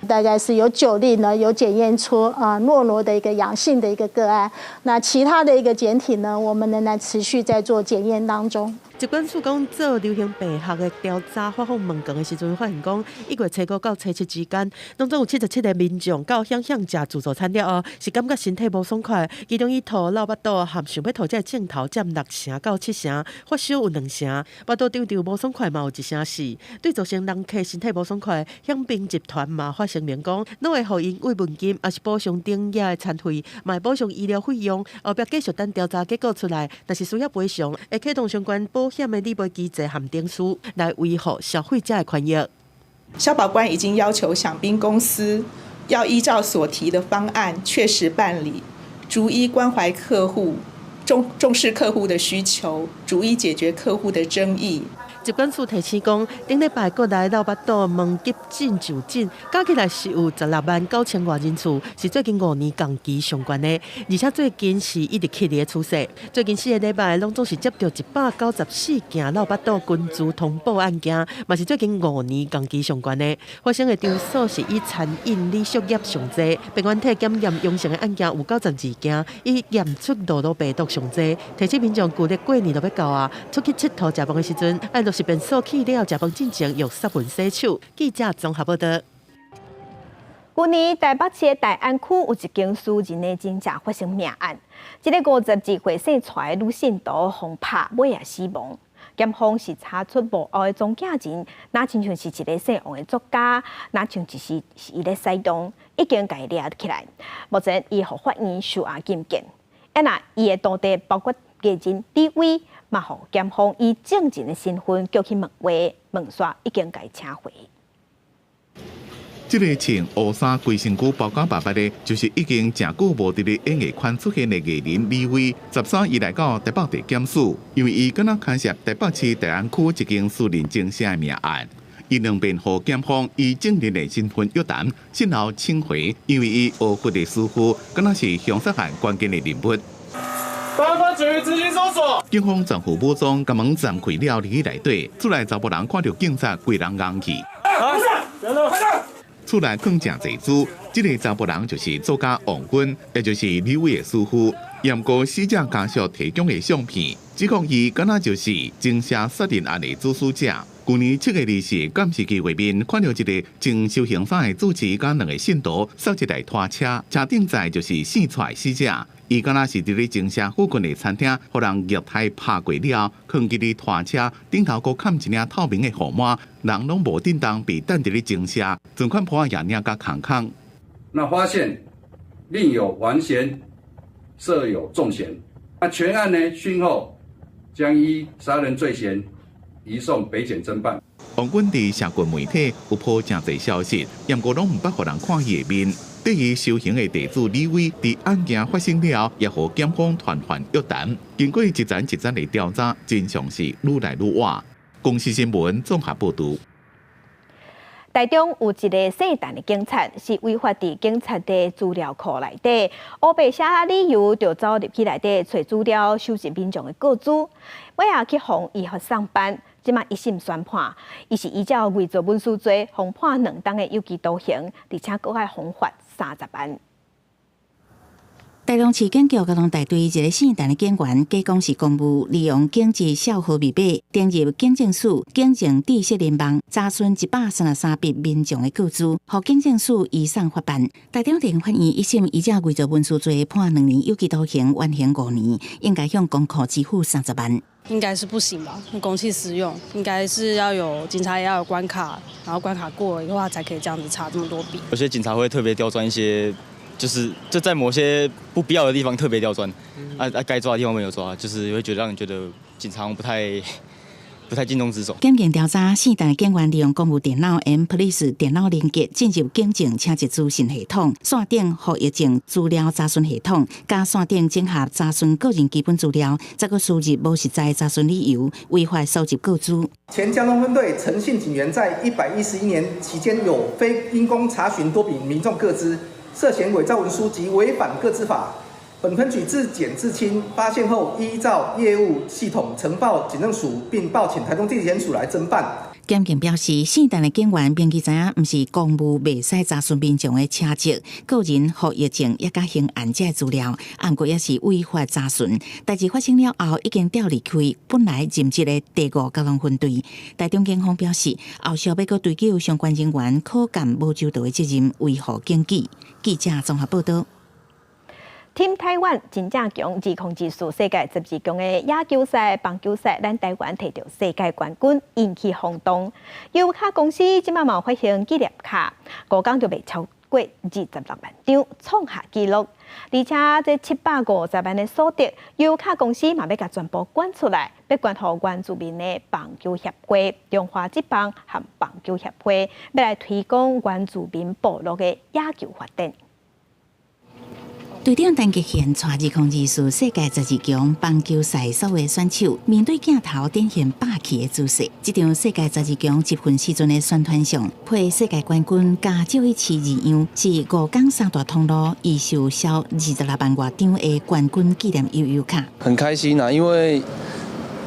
大概是有9例呢，有檢驗出啊諾羅的一個陽性的一個個案。那其他的一個檢體呢，我們仍然持續在做檢驗當中。
疾管署講做流行病學的調查發放問卷的時陣，發現講1月初5到初7之間，攏總有77個民眾到響響食自助餐了後，是感覺身體無爽快，其中以吐、落腹肚含想欲吐這个症頭佔6成到7成，發燒有2成，腹肚脹脹無爽快嘛有1成4。對造成人客身體無爽快，享賓集團嘛發聲明講，攏會予𪜶慰問金，抑是補償頂額的餐費，嘛會補償醫療費用。後壁繼續等調查結果出來，若是需要賠償，會啟動相關保險的理賠機制和程序來維護消費者的權益。
消保官已經要求享賓公司要依照所提的方案確實辦理，逐一關懷客戶，重視客戶的需求，逐一解決客戶的爭議。
疾管署提醒講，頂禮拜國內落腹肚問急診就診，加起來是有16萬9千外人次，是最近5年同期上懸的，而且最近是一直起的趨勢。最近4個禮拜，攏總是接著194件落腹肚群聚通報案件，嘛是最近5年同期上懸的。發生的場所是以餐飲旅宿業上濟，病原體檢驗陽性的案件有92件，以驗出諾羅病毒上濟。提醒民眾舊曆過年就欲到啊，出去𨑨迌食飯的時陣，愛落實便所去了食飯進前用殺菌洗手。記者綜合報道。
舊年台北市的大安區有一間私人的精舍發生命案，這个52歲姓蔡的女信徒予拍尾仔死亡。檢方是查出幕後的中介人，若親像是一个姓王的作家，若像就是伊咧使動，已經共伊掠起來。目前伊予法院收押禁見。啊，若伊的徒弟包括藝人李威，嘛予檢方以證人的身份叫去問話，問煞已經共伊請回。
這个穿烏衫規身軀包甲白白的，就是已經誠久無佇咧演藝圈出現的藝人李威。13伊來到台北地檢署，因為伊敢若牽涉台北市大安區一間私人精舍的命案。伊兩遍予檢方以證人的身份約談，訊後請回，因為伊烏佛的師傅，敢若是兇殺案關鍵的人物。
大安分局執行搜索。
警方全副武裝，共門暫開了入去內底，厝內查埔人看著警察，規人𠓪去。厝內囥誠濟資，這个查埔人就是作家王軍，也就是李威的師傅。毋過死者家屬提供的相片，指控伊敢若就是精舍殺人案的主使者。舊年7月24監視器畫面看著一个穿修行衫的住持佮兩个信徒駛一台拖車，車頂載就是姓蔡死者。伊敢若是佇咧精舍附近的餐廳，予人虐待拍過了後，囥佇咧拖車頂頭，閣蓋一領透明的雨幔，人攏無振動，被等佇咧精舍，存款簿仔也領甲空空。
那發現另有王賢設有重嫌，那全案呢訊後將依殺人罪嫌移送北檢偵辦。
王軍佇社群媒體有鋪誠濟消息，毋過攏毋捌予人看伊的面。對伊修行的地主李威，佇案件發生了後，也予檢方傳喚約談。經過一層一層的調查，真相是愈來愈倚。公視新聞綜合報導。
台中有一个姓陳的警察，是違法佇警察的資料庫內底，烏白寫理由就走入去內底揣資料，收集民眾的個資，尾仔去予依法送辦，這馬一審宣判，伊是依照偽造文書罪，予判2冬的有期徒刑，而且閣愛予罰30萬。
台中市警局交通大隊一个姓陳的警員，假講是公務，利用警職帳號密碼登入警政署警政知識聯網，查詢133筆民眾的個資，予警政署移送法辦。台中地法院一審依照偽造文書罪判2年有期徒刑，緩刑5年，應該向公庫支付30萬。
應該是不行吧？公器私用，應該是要有警察也要有關卡，然後關卡過了的話，才可以這樣子查這麼多筆。
有些警察會特別刁鑽一些。就是就在某些不必要的地方特別刁鑽，啊啊，該抓的地方沒有抓，就是會覺得讓你覺得警察不太盡忠職守。
檢警調查，姓陳警員利用公務電腦 M Police 電腦連結進入警政車籍資訊系統，線頂戶役證資料查詢系統，佮線頂整合查詢個人基本資料，再閣輸入無實在查詢理由，違法收集個資。
前交通分隊陳姓警員在111年期間，有非因公查詢多筆民眾個資。涉嫌偽造文書及違反個資法，本分局自檢自清發現後，依照業務系統呈報警政署，並報請台中地檢署來偵辦。
檢警表示，姓陳的警員明知知影毋是公務，袂使查詢民眾的車籍、個人戶役證抑佮刑案這資料，毋過也是違法查詢。代誌發生了後，已經調離開本來任職的第五交通分隊。台中警方表示，後續欲閣追究相關人員可鑑無周到的責任，維護警紀。記者綜合報道。
Team 台灣真正強，2024世界十二強的野球賽、棒球賽，咱台灣提著世界冠軍，引起轟動。悠遊卡公司這擺嘛發行紀念卡，五工就賣超過26萬張，創下紀錄。而且這750萬的所得，悠遊卡公司嘛欲共全部捐出來，欲捐予原住民的棒球協會、中華職棒和棒球協會，欲來推廣原住民部落的野球發展。
隊長陳傑憲帶2024世界十二強棒球賽所有選手面對鏡頭展現霸氣的姿勢。這張世界十二強集訓時陣的宣傳相，配世界冠軍加趙一次字樣，是五港三大通路預售銷26萬外張的冠軍紀念悠遊卡。
很開心啊，因為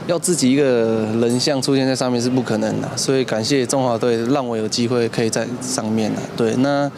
要自己一個人像出現在上面是不可能的，所以感謝中華隊讓我有機會可以在上面啊。對，那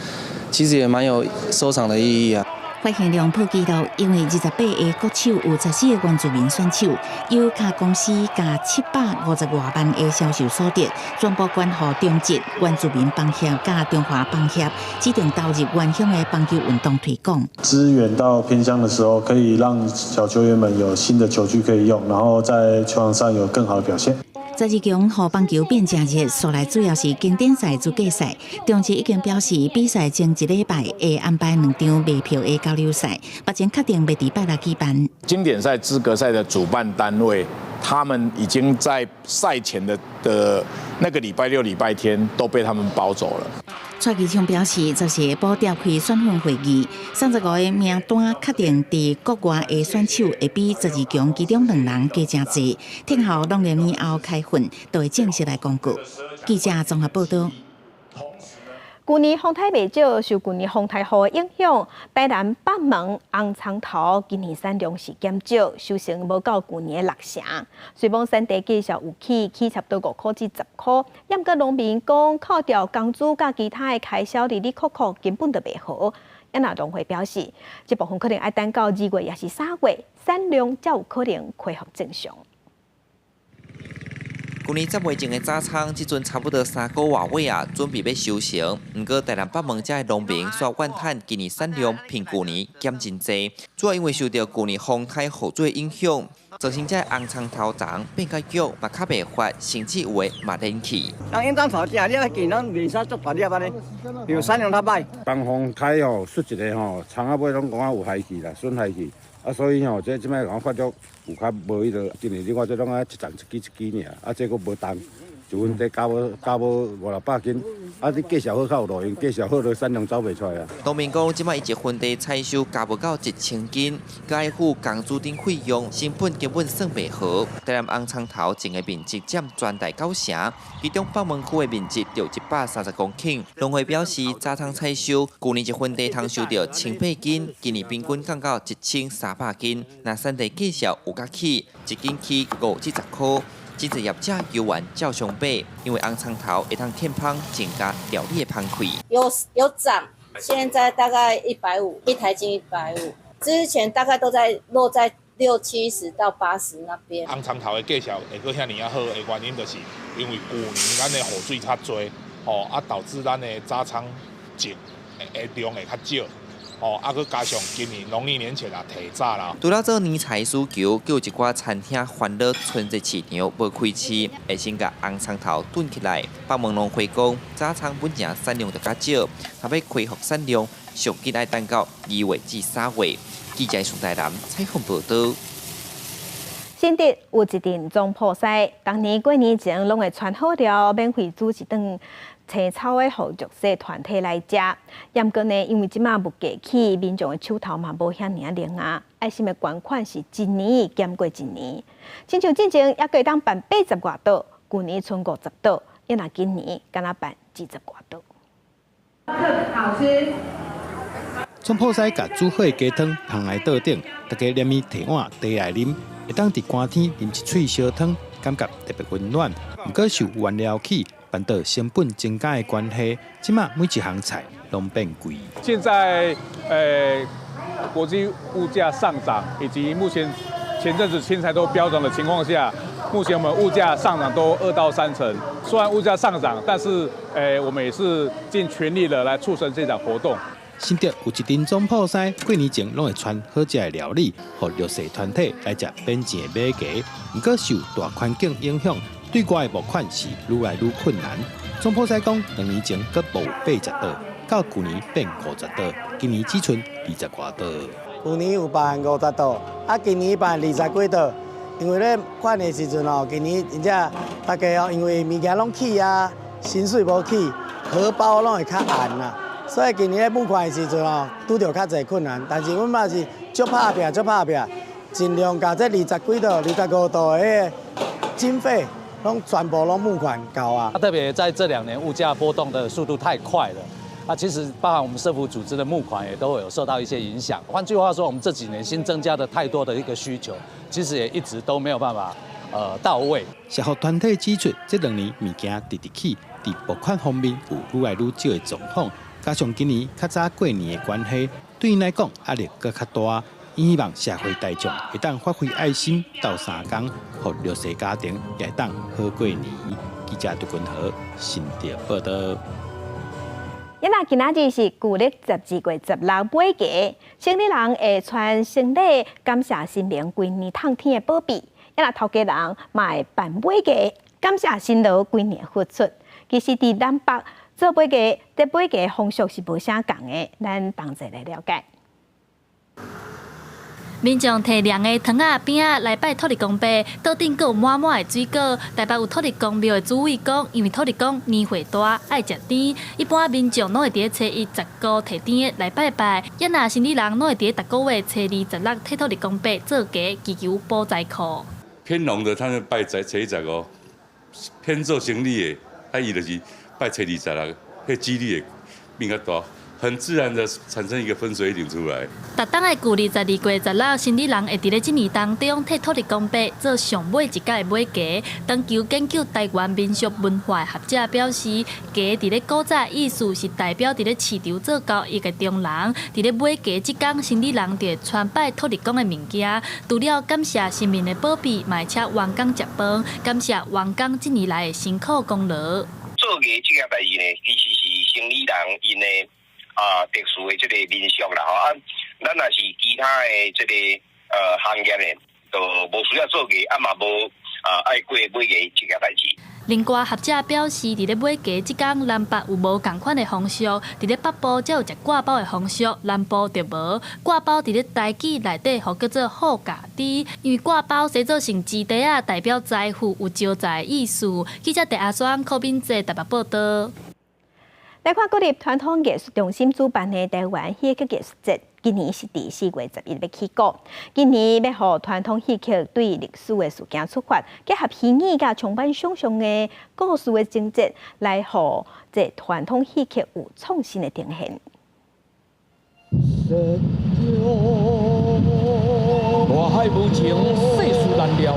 其實也蠻有收藏的意義啊。
發行量破紀錄，因為28個國手有14個原住民選手，悠遊卡公司共750外萬的銷售所得，全部捐予中職原住民棒協佮中華棒協，指定投入原鄉的棒球運動推廣。
支援到偏鄉的時候，可以讓小球員們有新的球具可以用，然後在球場上有更好的表現。
十二強予棒球變誠熱，紲來主要是經典賽資格賽。中職已經表示，比賽前一禮拜會安排兩場賣票的交流賽，目前確定欲佇拜六舉辦。
經典賽資格賽的主辦單位，他們已經在賽前的那個禮拜六、禮拜天都被他們包走了。
蔡其昌表示，14個堡召開選訓會議，35個名單確定佇國外的選手會比十二強其中兩人加誠濟。聽候農曆年後開訓，就會正式來公告。記者綜合報道。
舊年風颱袂少，受舊年風颱雨的影響，台南北門紅蔥頭今年產量是減少，收成無夠舊年的六成。雖罔產地價數有起，起差不多5塊至10塊，毋過農民講，扣掉工資佮其他的開銷，里里扣扣根本就袂好。啊若農會表示，這部分可能愛等到2月抑是3月，產量才有可能恢復正常。
舊年十月種的早蔥，這陣差不多3個外尾啊，準備欲收成。毋過台南北門遮的農民煞怨嘆，今年產量比舊年減真濟，主要因為受著舊年風颱雨水影響，造成遮紅蔥頭叢變較弱，嘛較袂發，甚至有的嘛連去。
人應當頭食了，見攏袂使足大粒按呢，因為產量較歹。
當風颱吼，出一个吼，蔥仔尾攏講啊有害去啦，損害去。啊，所以吼，這這擺講發育有較無彼個，今年你看這攏愛一叢一支一支爾，啊，這閣無重，就阮這加無加無五六百斤，啊，你價數好較有路用，價數好就產量走袂出來啊。
農民講，這擺伊一分地採收加無到1000斤，閣愛付工資等費用，成本根本算袂好。台南紅蔥頭種的面積佔全台九成，其中北門區的面積就130公頃。農會表示，早蔥採收，舊年一分地通收著1800斤，今年平均降到1300斤。若產地價數有較起，一斤起5至10塊。真濟業者猶原照常買，因為紅蔥頭會當添芳增加料理的芳氣。
有漲，現在大概150，一台斤150。之前大概都在落在六七十到80那邊。
紅蔥頭的價數會閣遐爾仔好的原因，就是因為舊年咱的雨水較濟，吼啊導致咱的早蔥種的量會較少。哦，啊，閣加上今年農曆年前啊提早啦。
除了做年菜需求，閣有一寡餐廳煩惱春節市場無開市，會先共紅蔥頭囤起來。北門農會講，早蔥本來產量就較少，若欲恢復產量，上緊愛等到2月至3月。記者宋台南採訪報道。
新竹有一陣總鋪師，逐年過年前攏會穿好料，免費煮一頓青草的予弱勢團體來食。毋過呢，因為這馬物價起，民眾的手頭嘛無遐爾仔靈啊，愛心的捐款是一年減過一年。親像進前猶閣會當辦80外桌，舊年賰50桌，啊若今年干焦辦20外桌。
好吃。
總鋪師共煮好的雞湯捧來桌頂，大家連伊提碗茶來啉，會當佇寒天啉一喙燒湯，感覺特別溫暖。毋過受原料起、辦桌成本增加的關係，這馬每一項菜攏變貴。
現在，國際物價上漲，以及目前前陣子青菜都飆漲的情況下，目前我們物價上漲都2到3成。雖然物價上漲，但是，我們也是盡全力的來促成這場活動。
新竹有一陣總鋪師，過年前攏會傳好食的料理，予弱勢團體來食免錢的馬蹄。毋過受大環境影響，對外的募款是愈來愈困難。總鋪師講，2年前閣無80桌，到舊年變50桌，今年只賰20外桌。
舊年有辦50桌，啊，今年辦20幾桌。因為咧款的時陣哦，今年真正大家哦，因為物件攏起啊，薪水無起，荷包攏會較絚啦。所以今年咧募款的時陣哦，拄著較濟困難，但是阮嘛是足拍拚，足拍拚，盡量共這20幾桌、25桌的彼個經費，攏全部攏募款夠啊。
特別在這兩年物價波動的速度太快了，啊，其實包含我們社福組織的募款也都會有受到一些影響。換句話說，我們這幾年新增加的太多的一個需求，其實也一直都沒有辦法到位。
社福團體指出，這兩年物件直直起，佇募款方面有愈來愈少的狀況。加上今年較早過年的關係，對𪜶來講壓力閣較大。𪜶希望社會大眾會當發揮愛心，鬥相共，予弱勢家庭也會當好過年。記者杜君和新竹報道。
𪜶若今仔日是舊曆12月16尾雞，生理人會穿生禮感謝神明規年透天的保庇，𪜶若頭家人嘛會辦尾雞，感謝辛勞規年付出。其實，佇南北做尾雞，這尾雞風俗是無啥仝的，咱同齊來了解。
民眾提涼的糖仔餅仔來拜土地公伯，桌頂閣有滿滿的水果。台北有土地公廟的主委講，因為土地公年歲大，愛食甜，一般民眾攏會佇咧初一十五提甜的來拜拜。也若生理人攏會佇咧逐個月初二十六替土地公伯做雞，祈求補財庫。
偏農的，他們拜在初一十五；偏做生理的，啊，伊就是拜初二十六，彼幾率會變較大。很自然的產生一個分水嶺出來。
逐冬的舊曆12月16，生理人會佇咧這年當中替土地公伯做上尾一改的尾雞。長期研究台灣民俗文化的學者表示，雞佇咧古早意思是代表佇咧市場做交易的中人。佇咧尾雞這工，生理人就會穿拜土地公的物件，除了感謝神明的保庇，嘛會請員工食飯，感謝員工這年來的辛苦功勞。
做雞這件代誌呢，其實是生理人𪜶的特殊的這個民俗啦吼，啊，咱若是其他的這個行業的，就無需要做雞，啊嘛無愛過尾雞這件代誌。
另外，學者表示，佇咧尾雞這工，南北有無仝款的風俗；佇咧北部才有食割包的風俗，南部就無。割包佇咧台語內底，予叫做好價豬，因為割包製做成雞蹄仔，代表財富有招財的意思。記者鄭阿雙、柯敏哲台北報道。
來看國立傳統藝術中心主辦的台灣戲曲藝術節，今年是佇4月11欲起鼓。今年欲予傳統戲曲對歷史的事件出發，結合虛擬佮充滿想像的故事的情節，來予這傳統戲曲有創新的呈現。
大海無情，世事難料。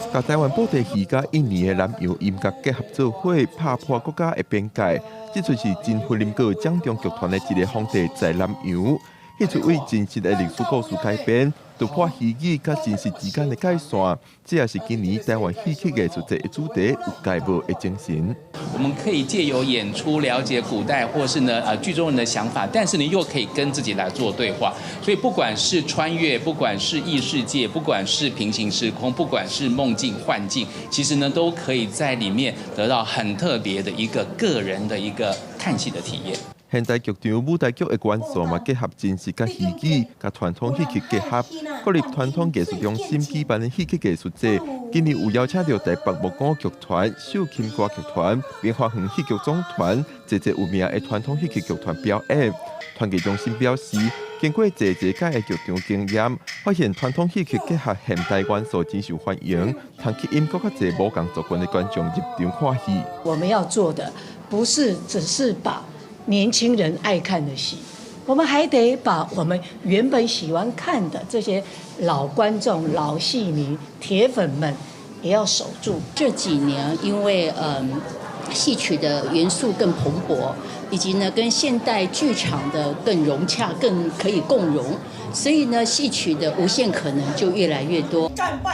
共台灣布袋戲佮印尼的南洋音樂結合做伙，拍破國家的邊界。這齣是真福林閣掌中劇團的一个皇帝在南洋，彼齣為真實的歷史故事改編，突破虛擬佮真實之間的界線。這也是今年台灣戲曲藝術節的主題，有蓋無的精神。
我們可以借由演出了解古代，或是呢劇中人的想法，但是呢又可以跟自己來做對話。所以不管是穿越，不管是異世界，不管是平行時空，不管是夢境幻境，其實呢都可以在裡面得到很特別的一個個人的一個看戲的體驗。
現代劇場舞台劇的元素嘛，結合真實佮虛擬，佮傳統戲曲結合。國立傳統藝術中心舉辦的戲曲藝術節，今年有邀請著台北木偶劇團、秀琴歌劇團、明華園戲劇總團，濟濟有名的傳統戲曲劇團表演。傳藝中心表示，經過濟濟屆的劇場經驗，發現傳統戲曲結合現代元素真受歡迎，通吸引閣較濟無仝族群的觀眾入場看戲。
我們要做的，不是只是把年輕人愛看的戲，我們還得把我們原本喜歡看的這些老觀眾、老戲迷、鐵粉們
也要守住。這幾年因為戲曲的元素更蓬勃，以及呢跟現代劇場的更融洽，更可以共融，所以呢戲曲的無限可能就越來越多。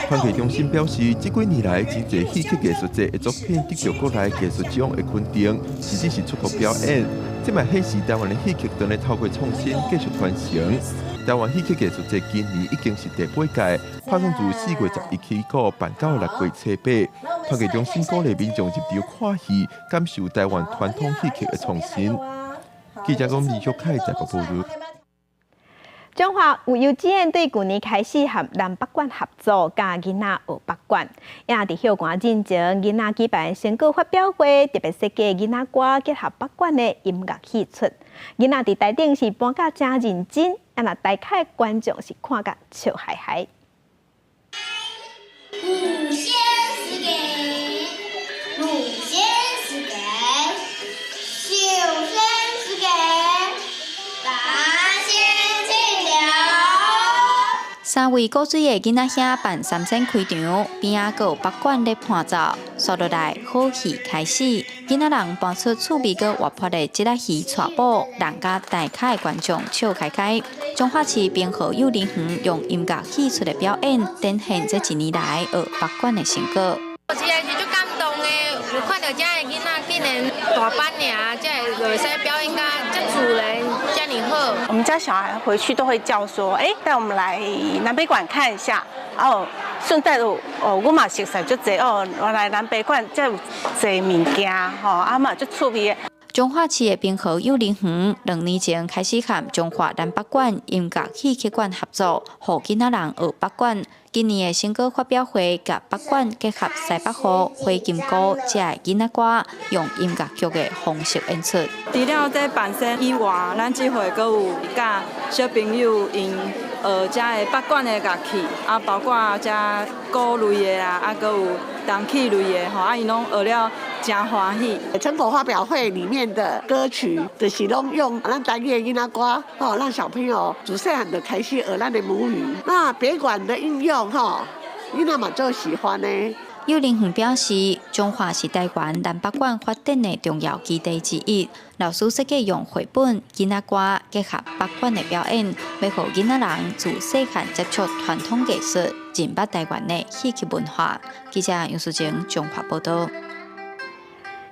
團體中心表示，這幾年來，真濟戲曲藝術節的作品得到國內藝術獎的肯定，甚至是出國表演。這嘛顯示台灣的戲曲當咧透過創新繼續傳承。台灣戲曲藝術節今年已經是第八屆，拍算自4月11起到辦到6月初八。團體中心鼓勵民眾入場看戲，感受台灣傳統戲曲的創新。記者講李玉凱台北報道。
彰化有幼稚園對舊年開始和南北館合作，教囡仔學北管。也佇休寒進前，囡仔舉辦成果發表會，特別設計囡仔歌結合北管的音樂戲出。囡仔佇台頂是搬甲誠認真，啊若台下觀眾是看甲笑嗨嗨。
五先是給，六先是給，九先是給，八先清了。
三位古錐的囡仔兄扮三牲開場，邊仔閣有北管咧伴奏，紲落來好戲開始，囡仔人搬出趣味閣活潑的這仔戲帶舞，人佮台下的觀眾笑開開。彰化市平和幼兒園用音樂戲出的表演，展現這一年來學北管的成果。
我實在是足感動的，有看到遮的囡仔竟然大班爾，才會會使表演甲遮自然，遮爾好。
我們家小孩回去都會叫說，哎，帶我們來南北館看一下，哦，順帶哦，我嘛熟悉足濟哦，原來南北館遮有濟物件，吼，啊嘛足趣味的。
彰化市的平和幼兒園2年前開始和彰化南北管音樂戲曲館合作，予囡仔人學北管。今年的成果發表會，共北管結合西北雨、火金姑這囡仔歌，用音樂劇的方式演出。
除了這扮牲以外，咱這回閣有教小朋友𪜶學遮的北管的樂器，啊，包括遮鼓類的啊，啊，閣有銅器類的吼，啊，𪜶攏學了誠歡喜。
成果發表會裡面的歌曲，就是攏用咱台語的囡仔歌，吼，讓小朋友自細漢就開始學咱的母語。那北管的應用，吼，囡仔嘛足喜歡呢。
幼兒園表示，彰化是台灣南北管發展的重要基地之一。老師設計用繪本、囡仔歌結合北管的表演，欲予囡仔人自細漢接觸傳統藝術，認捌台灣的戲曲文化。記者楊淑貞彰化報道。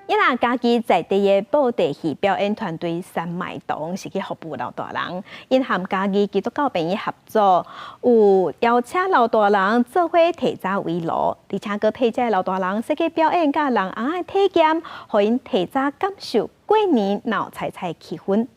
伊若家己在地的布袋戲表演團隊三麥堂是去服務老大人，𪜶和嘉義基督教病院合作，有邀請老大人做伙提早圍爐，而且閣替這老大人設計表演佮人尪仔的體驗，予𪜶提早感受過年鬧彩彩氣氛。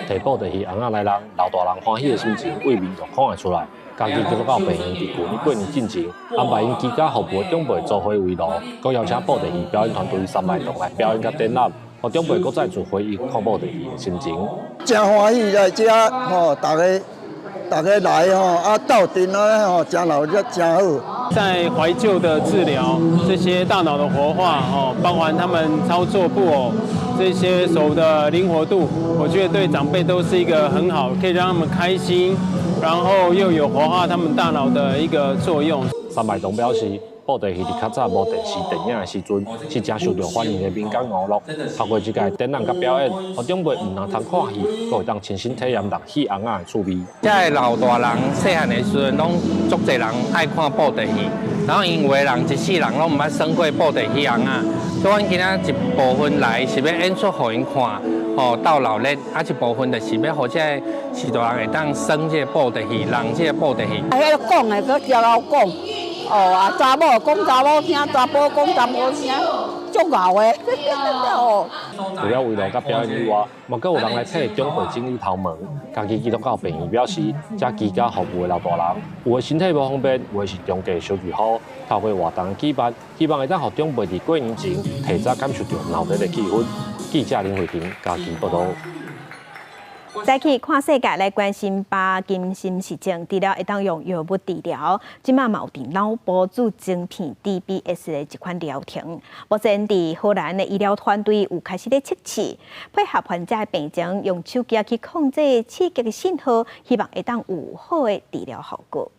提布袋戲尪仔來人，老大人歡喜的心情，對面就看會出來。嘉義基督教病院佇舊年過年進前，安排𪜶居家服務長輩做伙圍爐，閣邀請布袋戲表演團隊三麥堂來表演佮展覽，予長輩閣再次回憶看布袋戲的心情。
誠歡喜來遮吼，大家大家來吼，啊鬥陣啊吼，誠鬧熱誠好。
在懷舊的治療，這些大腦的活化哦，包含他們操作布偶這些手的靈活度，我覺得對長輩都是一個很好，可以讓他們開心，然後又有活化他們大腦的一個作用。
三麥堂表示，布袋戲佇較早無電視、電影的時陣，是誠受著歡迎的民間娛樂。透過這個展覽佮表演，予長輩毋但通看戲，閣會當親身體驗儂戲尪仔的趣味。
遮的老大人細漢的時陣，攏足濟人愛看布袋戲，然後𪜶有的人一世人攏毋捌耍過布袋戲尪仔，所以阮今仔一部分來是欲演出予𪜶看，吼鬥鬧熱，啊一部分就是欲予這个序大人會當耍這個布袋戲，弄這個布袋戲。
啊，彼个講的閣照𠢕講，哦啊，查某講查某聲，查埔講查埔聲，足𠢕的。哦。
除了圍爐佮表演以外，嘛閣有人來替長輩整理頭毛。嘉義基督教病院表示，遮居家服務的老大人，有的身體無方便，有的是中繼小巨好，透過活動舉辦，希望會當予長輩佇過年前提早感受著鬧熱的氣氛。記者林慧婷嘉義報導。
再去看世界來關心巴金森氏症，除了會當用藥物治療，這馬嘛有佇腦部注晶片 DBS 的一款療程。目前佇荷蘭的醫療團隊有開始咧測試，配合患者的病情，用手機去控制刺激的信號，希望會當有好的治療效果。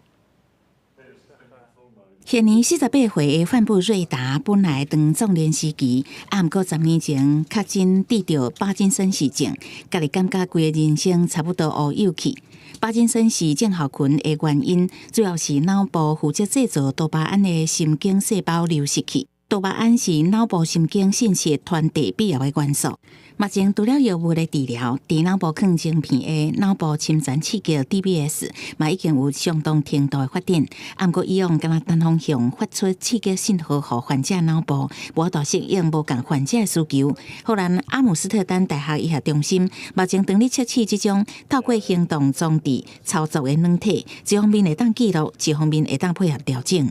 現年48歲的范布瑞達本來當壯年時期，啊，毋過10年前確診得著帕金森氏症，家己感覺規個人生差不多烏有去。帕金森氏症候群的原因，主要是腦部負責製造多巴胺的神經細胞流失去。多巴胺是腦部神經信息傳遞必要的元素。目前除了藥物的治療，佇腦部囥晶片的腦部深層刺激 DBS 嘛已經有相當程度的發展。啊，毋過以往敢若單方向發出刺激信號予患者腦部，無法度適應無仝患者的需求。荷蘭阿姆斯特丹大學醫學中心目前正佇測試這種透過行動裝置操作的軟體，一方面會當記錄，一方面會當配合調整。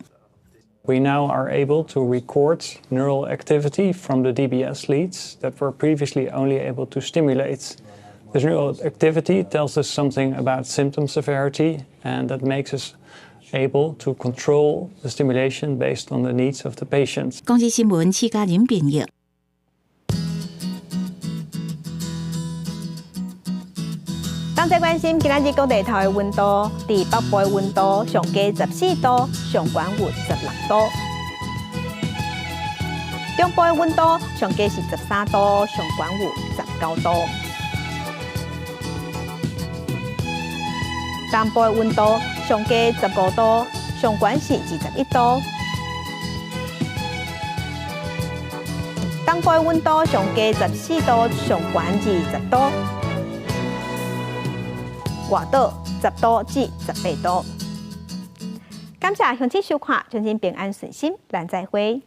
We now are able to record neural activity from the DBS leads that were previously only able to stimulate. This neural activity tells us something about symptom severity, and that makes us able to control the stimulation based on the needs of the patient.
公視新聞，施嘉仁編譯。
咱再關心今仔日各地頭的溫度，佇北部的溫度上低14度，上懸有16度；中部的溫度上低是13度，上懸有19度；南部的溫度上低15度，上懸是21度；東部的溫度上低14度，上懸20度。外島10度至18度。感謝鄉親收看，祝恁平安順心，咱再會。